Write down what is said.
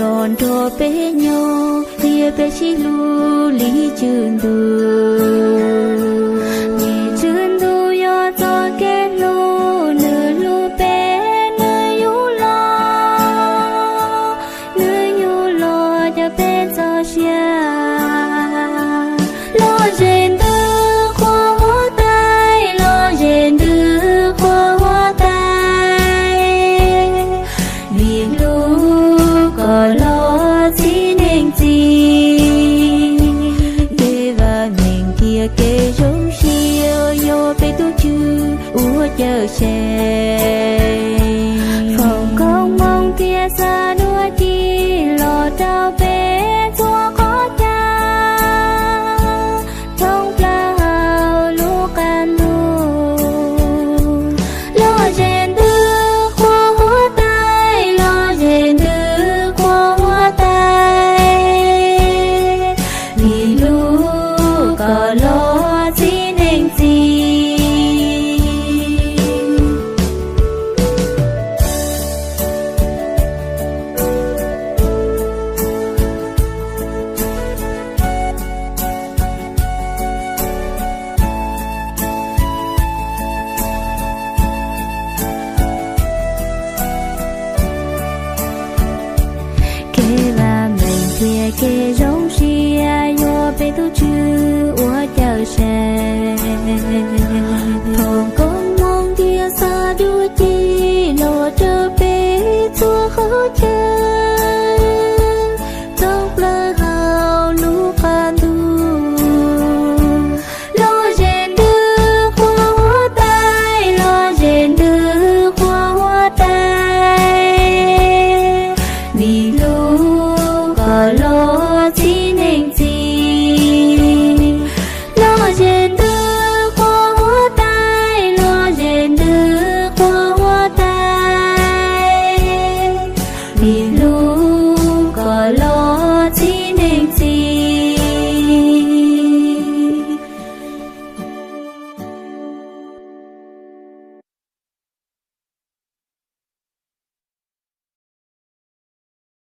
Los nrog peb nyob thiab peb sib hlub li tsw ntuj. Vim tsw ntuj yog txoj kev hlub, nws hlub peb, nws yug los, nws yug los cawm peb txoj sia. Los ze ntws qhuav huab tais, los ze ntws qhuav huab tais, vim hlub kom los txhiv neeg txim. Kev vam meej thiab kev zoo siab yog peb tus Tswv ua cawm sev. Foom koob hmoov thiab xav dua ci los rau peb txhua qhov chaw, thoob plaws hauv lub qab ntuj. Los ze ntws qhuav huab tais, los ze ntws qhuav huab tais, vim hlub kom los txhiv neeg txim. Kev vam meej thiab kev zoo siab yog peb tus Tswv ua cawm sev. Foom koob hmoov thiab xav dua ci los rau peb txhua qhov chaw, thoob plaws hauv lub qab ntuj. Los ze ntws qhuav huab tais, los ze ntws qhuav huab tais, vim hlub kom los txhiv neeg txim. Los ze ntws qhuav huab tais, los ze ntws qhuav huab tais, vim hlub kom los txhiv neeg